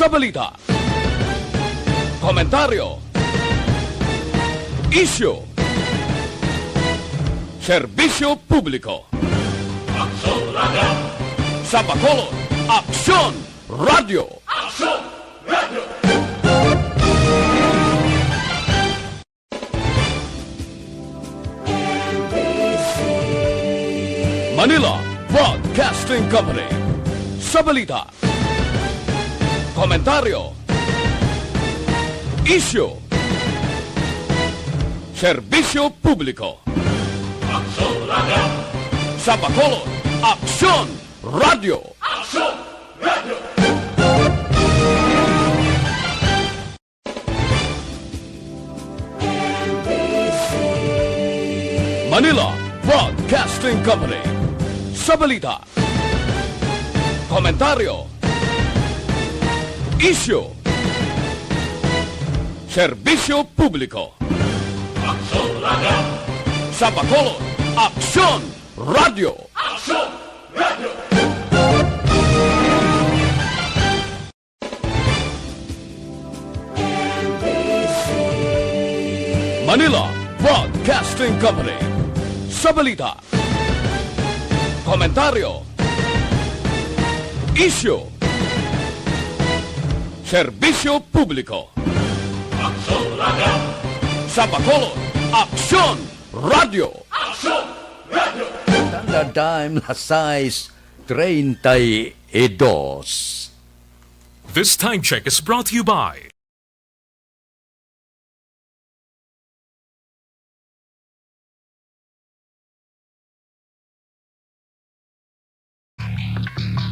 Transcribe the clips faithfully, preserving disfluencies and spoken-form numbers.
Sa balita, komentaryo, isyu, serbisyo publiko. Aksyon Radio. Sa Bacolod, Aksyon Radio. Aksyon Radio. Manila Broadcasting Company. Sa balita, komentaryo, isyu, serbisyo publiko. Aksyon Radio. Sa Bacolod, Aksyon Radio. Aksyon Radio. Manila Broadcasting Company. Sa balita, komentaryo, isyu, serbisyo publiko. Aksyon Radio. Sa Bacolod, Aksyon Radio. Aksyon Radio. Manila Broadcasting Company. Sa balita, komentaryo, isyu, serbisyo publiko. Aksyon Radio. Sa Bacolod, Aksyon Radio. Aksyon Radio. Standard Time, las sais treinta y dos. This time check is brought to you by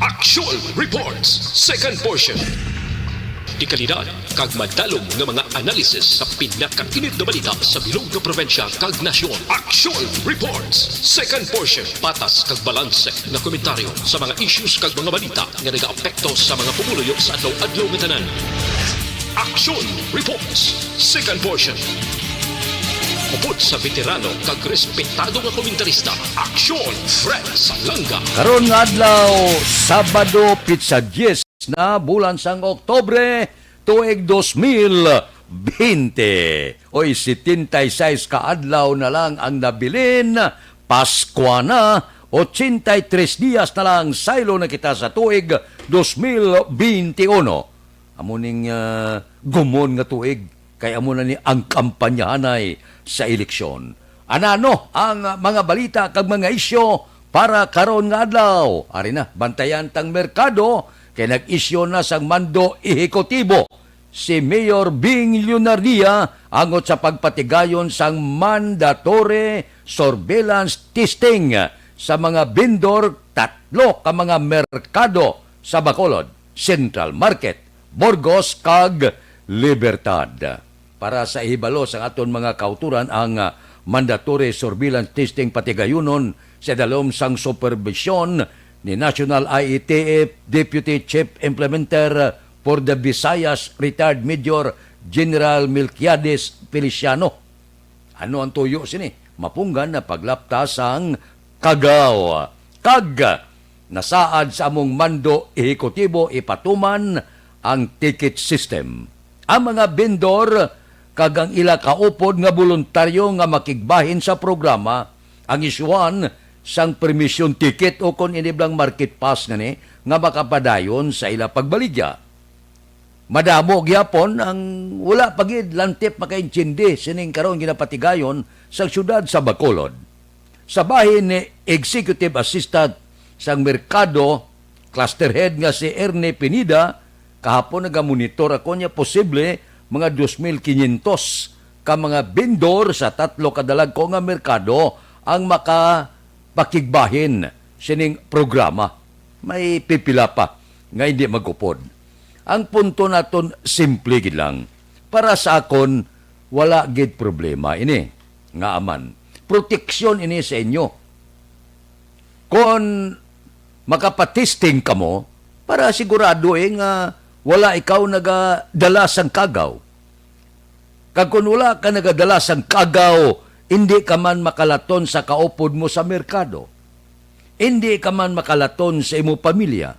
Action Reports, second portion. Dekalidad kag madalom nga mga analysis sa pinakainit nga balita sa bilog nga probinsya kag nasyon. Action Reports, second portion. Patas kag balanse nga komentaryo sa mga issues kag mga balita nga nagaapekto sa mga pumuluyo sa adlaw-adlaw nga tanan. Action Reports, second portion. Upod sa veterano kag respetado nga komentarista, Action Fred Salanga. Karon nga adlaw, Sabado, pitsa diyes na bulan sang Oktubre, tuig dos mil bente. Oy, setenta y seis ka adlaw na lang ang nabilin, Paskwa na, ochenta y tres dias na lang, saylo na kita sa tuig dos mil bente uno. Amo ning, ah, gumon nga tuig, kay amo na ni ang kampanyahanay sa eleksyon. Anano ang mga balita kag mga isyu para karon nga adlaw? Ari na, bantayan tang merkado, kay nag-isyu na sang mando ehekutibo si Mayor Bing Leonardia angot sa pagpatigayon sang mandatory surveillance testing sa mga vendor, tatlo ka mga merkado sa Bacolod, Central Market, Burgos, kag Libertad. Para sa ihibalo sang aton mga kautoran, ang, ah, mandatory surveillance testing patigayunon sa dalom sang superbisyon ni National I A T F Deputy Chief Implementer for the Visayas, retired Major General Melquiades Feliciano. Ano ang tuyo sini? Mapunggan na paglapta sang kagaw kag nasaad sa among mando ehekutibo ipatuman ang ticket system. Ang mga vendor kag ang ila kaupod nga boluntaryo nga makigbahin sa programa ang isyuhan sang permission ticket o kon iniblang market pass ngani nga makapadayon sa ila pagbaligya. Madamo gyapon ang wala pa gid lantip makaintindi sining karon ginapatigayon sa siyudad sa Bacolod. Sa bahin ni Executive Assistant sang Merkado Cluster Head nga si Ernie Pineda, kahapon nagamonitor ako niya posible mga dos mil quinientos ka mga vendor sa tatlo ka dalagko nga merkado ang makapakigbahin sining programa. May pipila pa nga hindi magupod. Ang punto naton simple gid lang. Para sa akon, wala gid problema ini. Ngaa man, proteksyon ini sa inyo. Kon makapatesting kamo, para sigurado, eh, nga wala ikaw nagadala sang kagaw. Kag kon wala ka nagadala sang kagaw, indi ka man makalaton sa kaupod mo sa merkado. Indi ka man makalaton sa imo pamilya.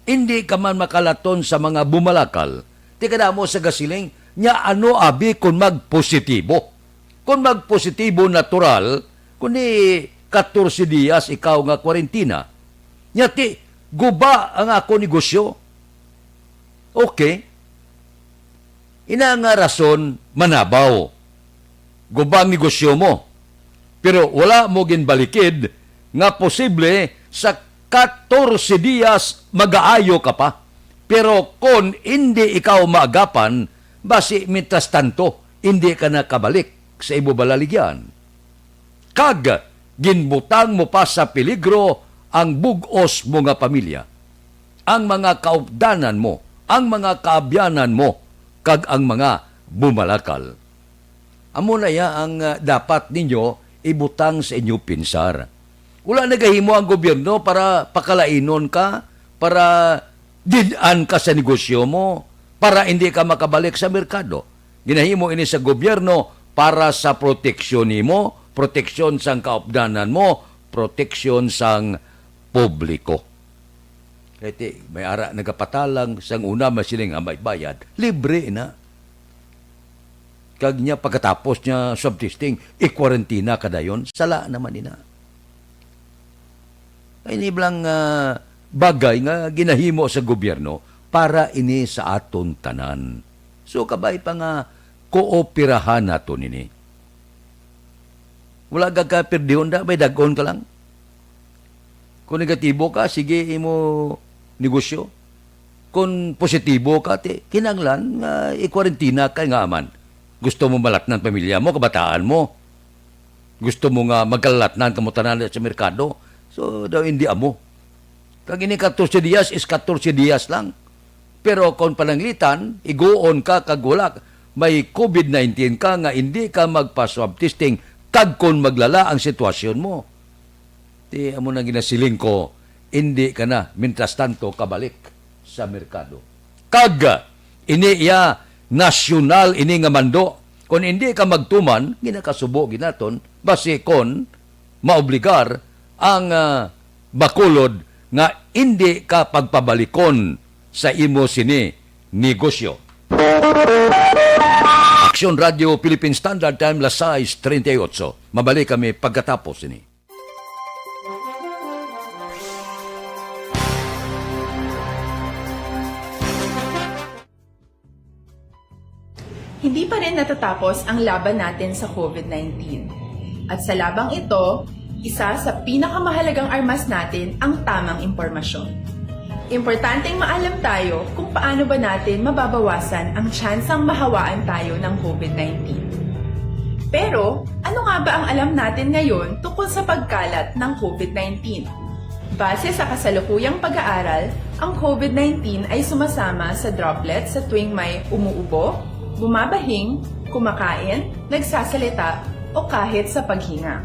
Indi ka man makalaton sa mga bumalakal. Ti kadamo sa gasiling, nya ano abi kon magpositibo? Kon magpositibo natural, kundi katorse dias ikaw nga kwarentina. Nya ti, guba ang akon negosyo. Okay. Ina nga rason, manabaw. Gubang negosyo mo. Pero wala mo ginbalikid nga posible sa katorse dias magaayo ka pa. Pero kon indi ikaw maagapan, basi mientras tanto, indi ka nakabalik sa imo balaligyan. Kag ginbutang mo pa sa peligro ang bug-os mo nga pamilya, ang mga kaupdanan mo, ang mga kaabyanan mo, kag ang mga bumalakal. Amo na iya ang, ah, dapat ninyo ibutang sa inyo pinsar. Wala nagahimo ang gobyerno para pakalainon ka, para did-an ka sa negosyo mo, para hindi ka makabalik sa merkado. Ginahimo ini sa gobyerno para sa proteksyon nimo, proteksyon sang kaupdanan mo, proteksyon sang publiko. Kay ti, may ara nagapatalang sang una, may siling nga may bayad. Libre na. Kag niya, pagkatapos niya swab testing, ikwarentina ka dayon. Sala naman ina. Ay, ini lang, ah, bagay nga ginahimo sa gobyerno para ini sa aton tanan. So, kabay pa nga kooperahan naton ini. Wala ka kapirdihon da, may dag-on ka lang. Kung negatibo ka, sige imo negosyo. Kung positibo ka, ti, kinahanglan nga ikwarentina ka nga man. Gusto mo malatnan pamilya mo, kabataan mo. Gusto mo nga magkalatnan kamo tanan sa merkado. So, daw hindi amo. Kag ini katorse dias is katorse dias lang. Pero kung pananglitan, iguon ka kag wala, may covid nineteen ka nga hindi ka magpa-swab testing, kag kung maglala ang sitwasyon mo, ti amo na ginasiling ko, hindi ka na, mientras tanto, kabalik sa merkado. Kag ini iya nasyonal ini nga mando. Kung hindi ka magtuman, ginakasubo ginaton, basi kon maobligar ang, ah, Bacolod nga indi ka pagpabalikon sa imo sini negosyo. Aksyon Radio Philippine Standard Time, las sais treinta y ocho. Mabalik kami pagkatapos sini. Hindi pa rin natatapos ang laban natin sa covid nineteen. At sa labang ito, isa sa pinakamahalagang armas natin ang tamang impormasyon. Importanteng maalam tayo kung paano ba natin mababawasan ang tsansang mahawaan tayo ng covid nineteen. Pero, ano nga ba ang alam natin ngayon tungkol sa pagkalat ng covid nineteen? Base sa kasalukuyang pag-aaral, ang covid nineteen ay sumasama sa droplets sa tuwing may umuubo, bumabahing, kumakain, nagsasalita, o kahit sa paghinga.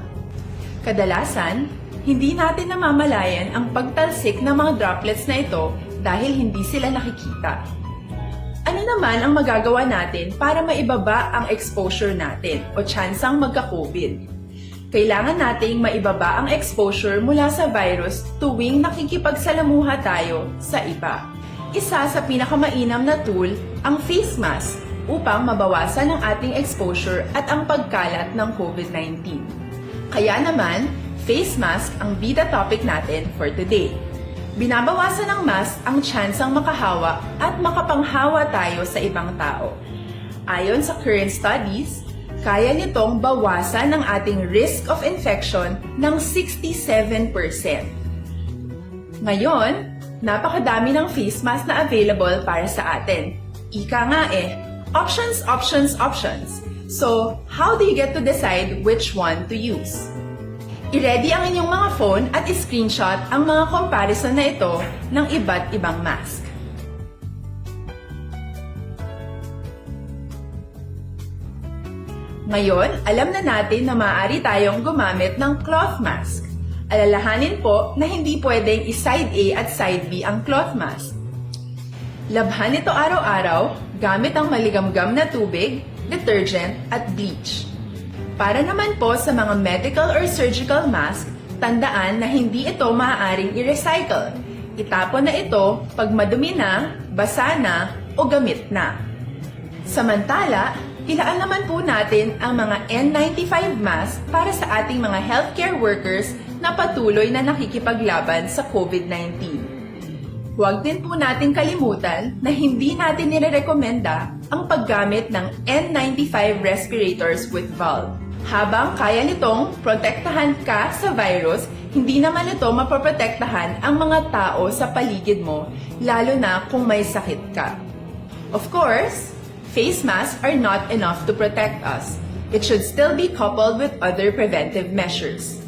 Kadalasan, hindi natin namamalayan ang pagtalsik ng mga droplets na ito dahil hindi sila nakikita. Ano naman ang magagawa natin para maibaba ang exposure natin o tsansang magka-covid? Kailangan nating maibaba ang exposure mula sa virus tuwing nakikipagsalamuha tayo sa iba. Isa sa pinakamainam na tool ang face mask upang mabawasan ang ating exposure at ang pagkalat ng covid nineteen. Kaya naman, face mask ang bida topic natin for today. Binabawasan ng mask ang tsansang makahawa at makapanghawa tayo sa ibang tao. Ayon sa current studies, kaya nitong bawasan ang ating risk of infection ng sixty-seven percent. Ngayon, napakadami ng face mask na available para sa atin. Ika nga eh, options, options, options. So, how do you get to decide which one to use? I-ready ang inyong mga phone at i-screenshot ang mga comparison na ito ng iba't ibang mask. Ngayon, alam na natin na maaari tayong gumamit ng cloth mask. Alalahanin po na hindi pwedeng i-side A at side B ang cloth mask. Labhan ito araw-araw gamit ang maligamgam na tubig, detergent, at bleach. Para naman po sa mga medical or surgical mask, tandaan na hindi ito maaaring i-recycle. Itapon na ito pag madumi na, basa na, o gamit na. Samantala, ilaan naman po natin ang mga N ninety-five mask para sa ating mga healthcare workers na patuloy na nakikipaglaban sa COVID nineteen. Huwag din po natin kalimutan na hindi natin nirerekomenda ang paggamit ng N ninety-five respirators with valve. Habang kaya nitong protektahan ka sa virus, hindi naman ito mapoprotektahan ang mga tao sa paligid mo, lalo na kung may sakit ka. Of course, face masks are not enough to protect us. It should still be coupled with other preventive measures.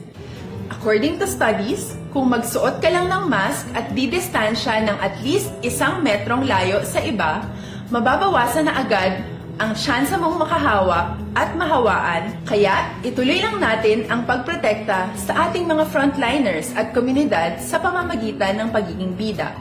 According to studies, kung magsuot ka lang ng mask at didistansya ng at least isang metrong layo sa iba, mababawasan na agad ang tsansa mong makahawak at mahawaan. Kaya, ituloy lang natin ang pagprotekta sa ating mga frontliners at komunidad sa pamamagitan ng pagiging bida.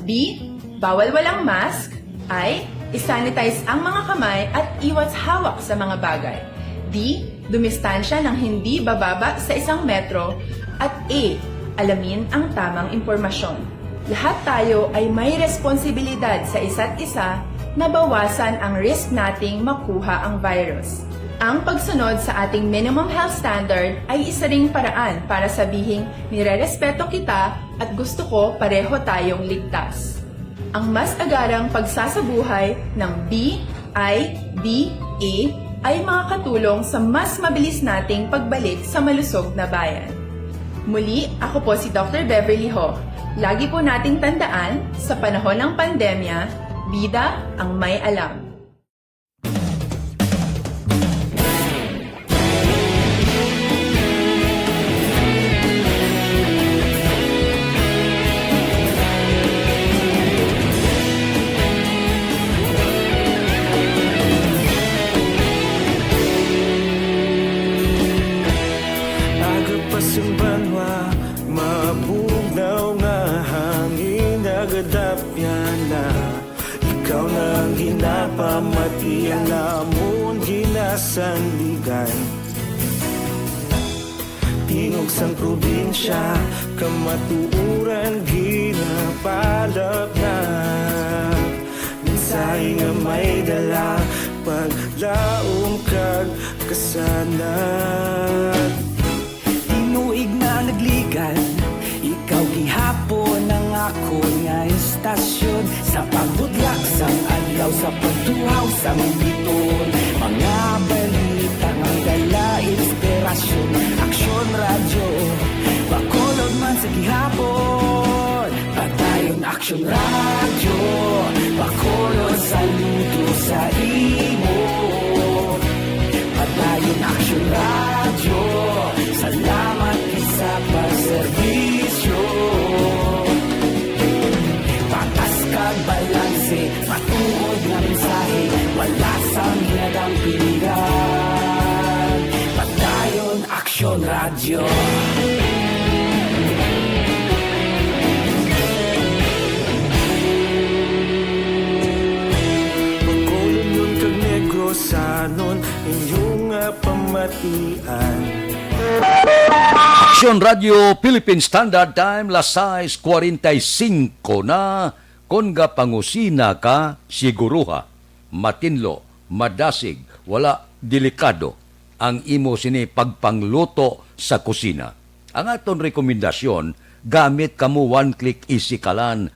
B, bawal walang mask. I, isanitize ang mga kamay at iwas hawak sa mga bagay. D, dumistansya ng hindi bababa sa isang metro. At A, alamin ang tamang impormasyon. Lahat tayo ay may responsibilidad sa isa't isa na bawasan ang risk nating makuha ang virus. Ang pagsunod sa ating minimum health standard ay isa ring paraan para sabihing nirerespeto kita at gusto ko pareho tayong ligtas. Ang mas agarang pagsasabuhay ng B I D A ay makakatulong sa mas mabilis nating pagbalik sa malusog na bayan. Muli, ako po si Doctor Beverly Ho. Lagi po nating tandaan, sa panahon ng pandemya, bida ang may alam. Aga pa sing banwa, mabugnaw nga hangin, nagadapyan na. Ikaw na ang ginapamati, ang amon ginasandigan. Tingog sang probinsya, kamatuoran ginapalapnap. Mensahe nga may dala, paglaom kag kasanag. Tinuig na nagligad, ikaw gihapon ang akon nga istasyon. Sa pagbudlak sang adlaw, sa pagtuhaw sang biton, mga balita nga dala inspirasyon. Aksyon Radyo, Bacolod man sa gihapon. Padayon Aksyon Radyo, Bacolod, saludo sa imo. Padayon Aksyon Radyo, salamat gid sa pagserbisyo. Patas kag balanse, matuod nga mensahe, wala sang hinadampingan. Padayon Aksyon Radyo. Bacolodnon kag Negrosanon, inyo nga pamatian. Aksyon Radyo Philippine Standard Time, las sais cuarenta y cinco na. Kon gapangusina ka, siguruha, matinlo, madasig, wala delikado ang imo sini pagpangluto sa kusina. Ang aton rekomendasyon, gamit kamo One Click Easy Kalan.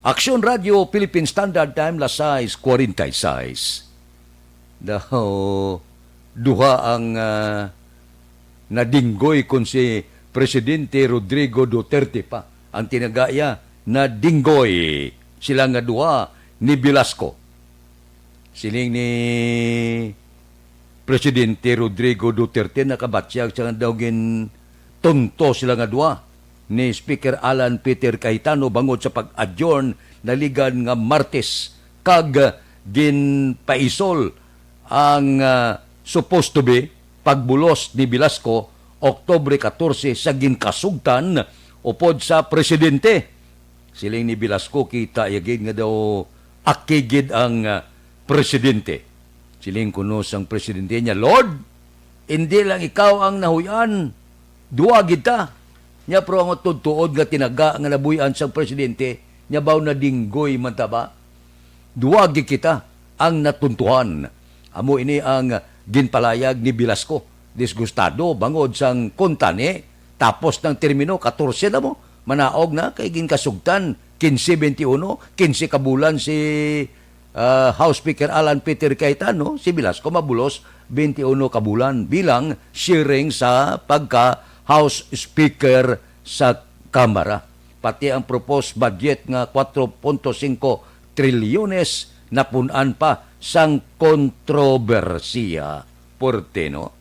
Aksyon Radio Philippine Standard Time, las sais cuarenta y seis. Daw, duha ang, ah, nadinggoy kon si Presidente Rodrigo Duterte pa. Ang tinagaya, nadinggoy sila nga duha ni Velasco. Siling ni Presidente Rodrigo Duterte, nakabatyag sa nga daw gintunto sila nga duha ni Speaker Alan Peter Cayetano bangod sa pag-adjourn naligan nga Martes, kag ginpaisol ang, ah, supposed to be pagbulos ni Velasco Oktubre katorse sa ginkasugtan upod sa presidente. Siling ni Velasco, kita ya gid nga daw aki gid ang, ah, presidente. Siling kuno sang presidente niya, "Lord, indi lang ikaw ang nahuy-an, duwa gid ta." Nya, pero ang tuod-tuod nga tinaga nga nabuy-an sang presidente, nya baw nadinggoy man ta ba? Duwa gid kita ang natuntuhan. Amo ini ang ginpalayag ni Velasco. Disgustado bangod sang kuntani, tapos ng termino, katorse na mo. Manaog na kay ginkasugtan, kinse, bente uno, kinse ka bulan si, ah, House Speaker Alan Peter Cayetano, si Velasco mabulos bente uno ka bulan bilang sharing sa pagka House Speaker sa Kamara. Pati ang proposed budget nga kwatro punto singko trilyones napun-an pa sang kontrobersiya. Puwerte, no?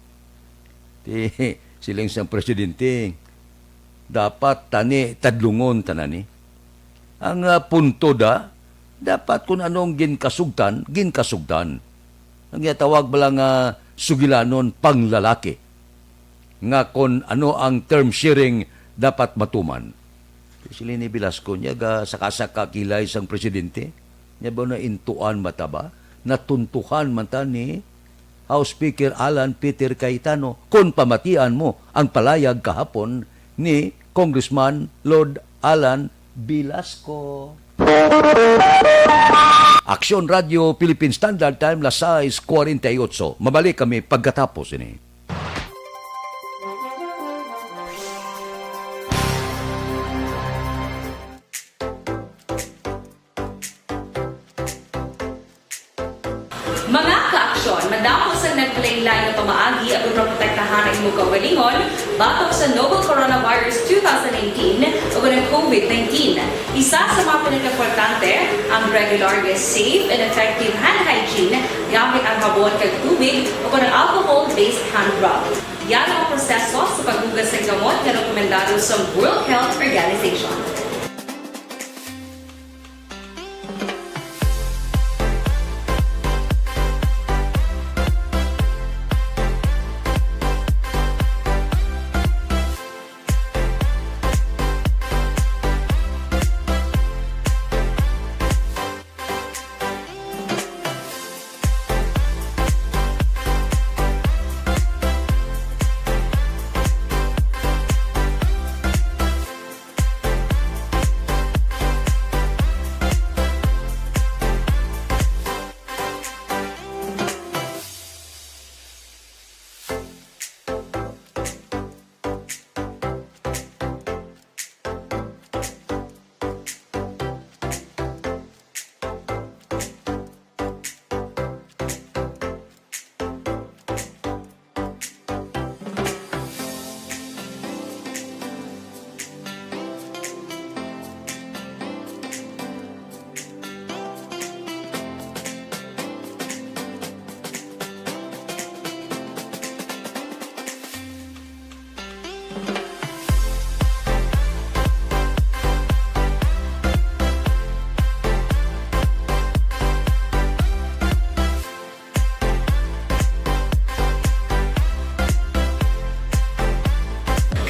Ti, siling sang presidente, dapat tani tadlungon tanan ni. Ang, ah, punto da, dapat kun anong ginkasugtan, ginkasugtan. Ang ginatawag bala nga sugilanon panglalaki, nga kon ano ang term sharing dapat matuman. Siling ni Velasco, niya ga saka-saka kilay sang presidente. Niya ba naintuan mata ba? Natuntuhan man ta ni House Speaker Alan Peter Cayetano, kon pamatian mo ang palayag kahapon ni Congressman Lord Alan Velasco. Aksyon Radio Philippine Standard Time, las sais cuarenta y ocho. Mabalik kami pagkatapos ini. Mga kaaksyon, madamo sang naglain-lain nga pamaagi aron maprotektahan ang imo kaugalingon batok sa novel coronavirus two thousand nineteen o ang COVID nineteen. Isa sa mga pinakaimportante, ang regular nga safe and effective hand hygiene gamit ang habon kag tubig o ang alcohol-based hand rub. Yan ang proseso sa paghugas sa gamot nga rekomendado sa World Health Organization.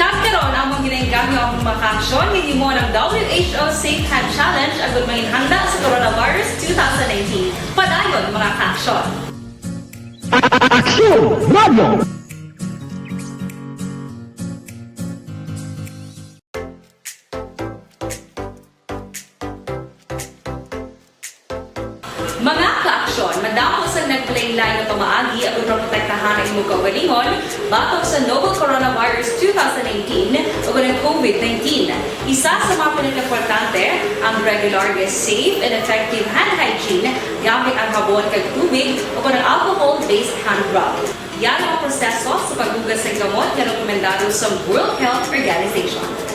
Kag karon, among ginaengganyo ang mga kaaksyon nga gihimo ng W H O Safe Hand Challenge agud manginhanda sa coronavirus two thousand nineteen. Padayon, mga kaaksyon. Aksyon Radio! Mga Kaaksyon, madamo sang nagpalain-lain nga pamaagi aron maprotektahan ang imong kaugalingon batok sa novel coronavirus two thousand nineteen o ang COVID nineteen. Isa sa mga pinakaimportante ang regular nga safe and effective hand hygiene gamit ang habon kag tubig o ang alcohol-based hand rub. Yan ang mga proseso sa paghugas sa kamot nga rekomendado sa World Health Organization.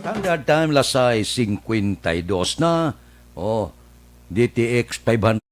Standard Time, las sais cincuenta y dos na. Oh, D T X five hundred.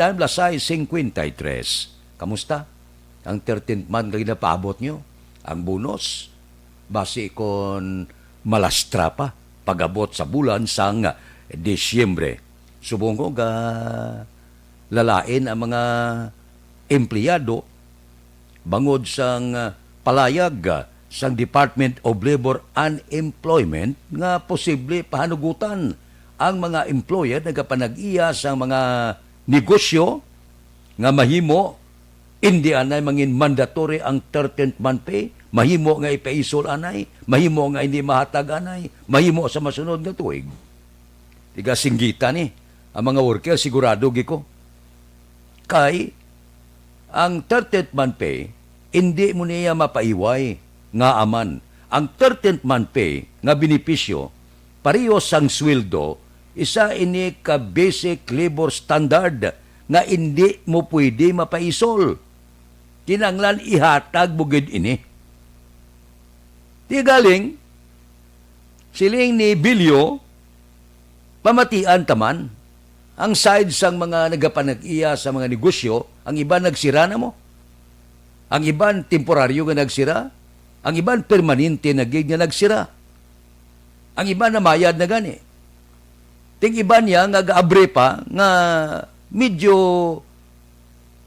Time, las sais cincuenta y tres. Kamusta ang thirteenth month nga ginapaabot nyo? Ang bonus, basi kon malastra pa pag-abot sa bulan sang Disyembre. Subong ko nga lalain ang mga empleyado bangod sang, ah, palayag, ah, sang Department of Labor and Employment nga posible pahanugutan ang mga employer nagapanag-iya sang mga negosyo nga mahimo, indi anay mangin mandatory ang thirteenth month pay, mahimo nga ipaisol anay, mahimo nga hindi mahatag anay, mahimo sa masunod nga tuig. Tiga singgita ni ang mga worker, sigurado gi ko. Kay ang thirteenth month pay, indi mo niya mapaiway nga aman. Ang thirteenth month pay nga benepisyo, pareho sang sweldo, isa ini ka basic labor standard nga indi mo pwede mapaisol. Kinahanglan ihatag mo gid ini. Ti galing, siling ni Bilyo, pamatian ta man ang side sang mga nagapanag-iya sa mga negosyo, ang iban nagsira na mo. Ang iban temporaryo nga nagsira, ang iban permanente na gid nga nagsira. Ang iban namayad na gani. Ting iban niya nga gaabre pa nga medyo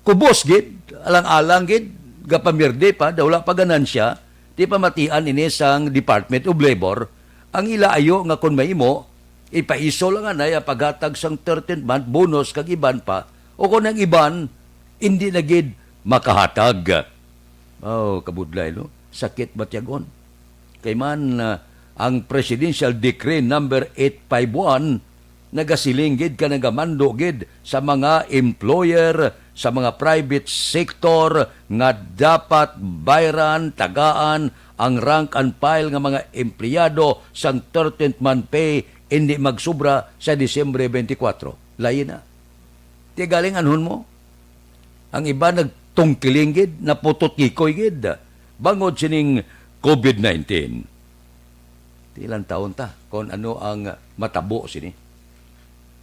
kubos gid, alang-alang gid, gapamirde pa, daw wala pa ganansya, ti pamatian ini sang Department of Labor, ang ila ayo nga kon mahimo, ipaiso lang anay ang paghatag sang thirteenth month bonus kag iban pa, o kon ang iban, indi na gid makahatag. Oh, kabudlay, no? Sakit batyag-on. Kay man, ah, ang Presidential Decree number eight five one nagasiling gid ka nagamando gid sa mga employer sa mga private sector nga dapat bayran, tagaan ang rank and file nga mga empleyado sang thirteenth month pay, hindi magsubra sa Disyembre twenty-four. Lain na. Ti galing anhon mo? Ang iban nagtungkiling gid, naputotikoy gid, bangod sining COVID nineteen. Ti ilang taon ta kung ano ang matabo sini.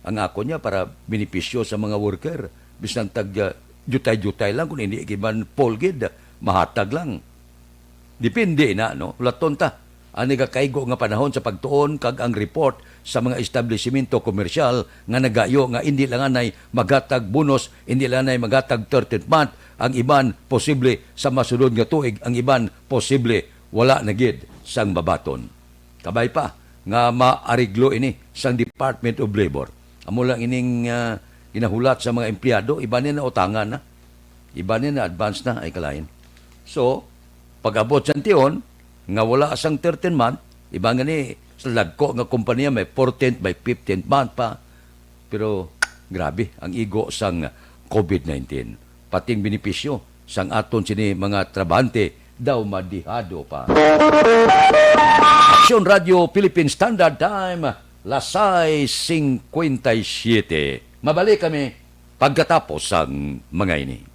Ang ako niya para benepisyo sa mga worker, bisan tag, ah, jutay-jutay lang, kung hindi giban full gid mahatag lang. Depende na, no? Hulaton ta. Ang nagakaigo nga panahon sa pagtuon kag ang report sa mga establisimento komersyal nga nagayo nga indi lang anay maghatag bonus, indi lang anay maghatag thirteenth month, ang iban posible sa masunod nga tuig, ang iban posible wala na gid sang mabaton. Kabay pa nga maariglo ini sang Department of Labor. Amo lang ining, ah, ginahulat sa mga empleyado, iban ni na utangan na. Iban ni na advance na, ay kalain. So, pag-abot sa tiyon, nga wala sang thirteenth month, iban gani sa dagko nga kompanya may fourteenth, may fifteenth month pa. Pero grabe ang igo sang covid nineteen. Pating benepisyo sang aton sini mga trabahante daw madihado pa. Aksyon Radio Philippine Standard Time, las sais cincuenta y siete. Mabalik kami pagkatapos sang mga ini.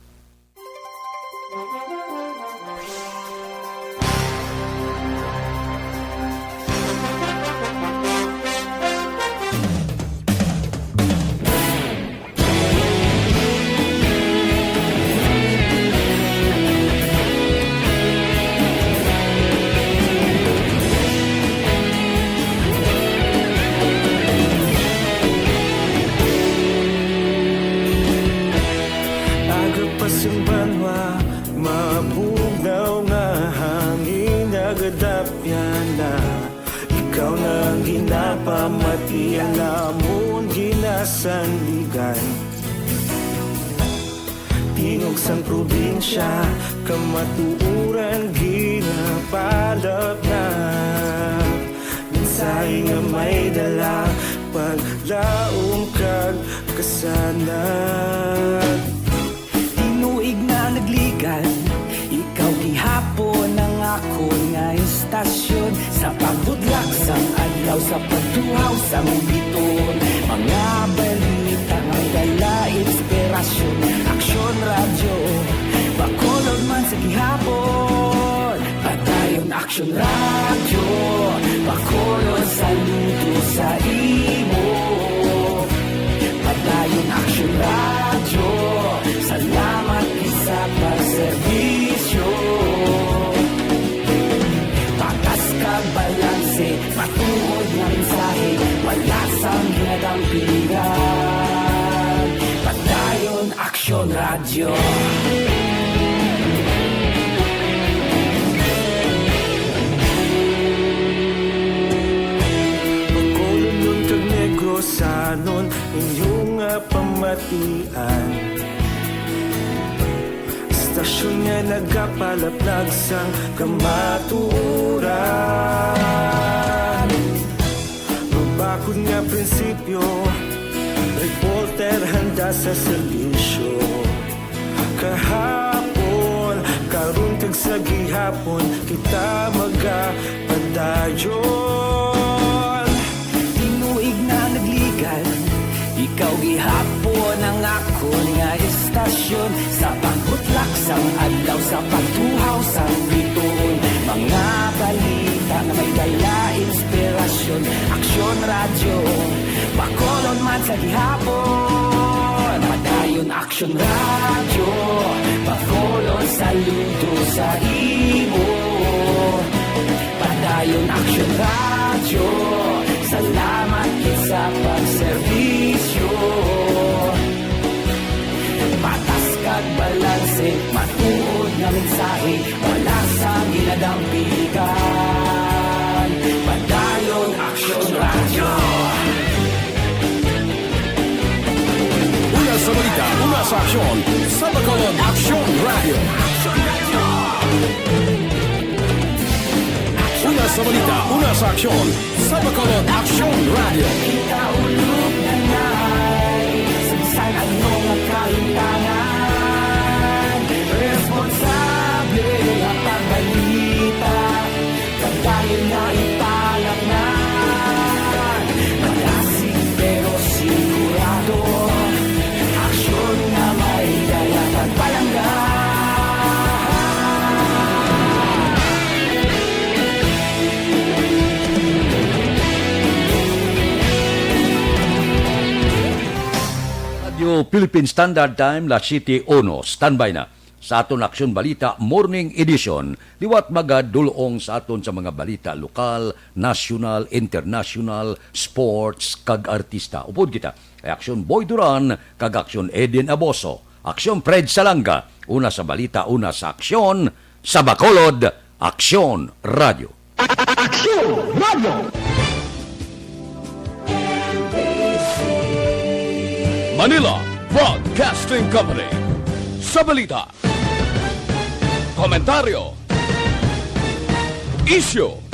Aga pa sing banwa, mabugnaw nga hangin nagadapyan na. Ikaw na ang ginapamati, ang amon ginasandigan. Tingog sang probinsya, kamatuoran ginapalapnap. Mensahe nga may dala, paglaom kag kasanag. Tinuig na nagligan, ikaw gihapon ang akon nga istasyon. Sa pagbudlak sang adlaw, sa pagtuhaw sang biton, mga balita nga may dala inspirasyon. Aksyon Radyo, Bacolod man sa gihapon. Padayon Aksyon Radyo, Bacolod, saludo sa imo. Padayon Aksyon Radyo, salamat gid sa pagserbisyo. Patas kag balanse, matuod nga mensahe, wala sang ginadampigan. Padayon Aksyon Radyo. Bacolodnon kag Negrosanon, inyo nga pamatian. Istasyon nga nagapalaplag sang kamatuoran. Mabakod nga prinsipyo, reporter handa sa serbisyo. Kahapon, karon kag sa gihapon, kita magapadayon. Tinuig na nagligan, ikaw gihapon ang akon nga istasyon. Sa pagbutlak sang adlaw, sa pagtuhaw sang bituon, mga balita nga may dala inspirasyon. Aksyon Radyo, Bacolod man sa gihapon. Padayon Aksyon Radyo, Bacolod, saludo sa imo. Padayon Aksyon Radyo, salamat gid sa pagserbisyo. Patas kag balanse, matuod nga mensahe, wala sang ginadampigan. Padayon Aksyon Radyo. Una sa balita, una sa aksyon, sa Bacolod Aksyon Radyo. Una sa balita, una sa aksyon, sa Bacolod Aksyon Radyo. Kita ulog na nai, sa bisan ano nga kahintangan, responsable nga pagbalita, pagdayon na ipalaknan. Malasig pero sigurado, aksyon nga may dala kag palangga. Radyo Philippine Standard Time, las siete uno. Standby na. sa aton Aksyon Balita Morning Edition. Liwat magadulong sa aton sa mga balita lokal, nasyonal, international, sports, kag artista. Upod kita kay Aksyon Boy Duran kag Aksyon Eden Aboso, Aksyon Fred Salanga, una sa balita, una sa aksyon, sa Bacolod, Aksyon Radio. Aksyon Radio. Manila Broadcasting Company. Sa balita, komentaryo, isyu,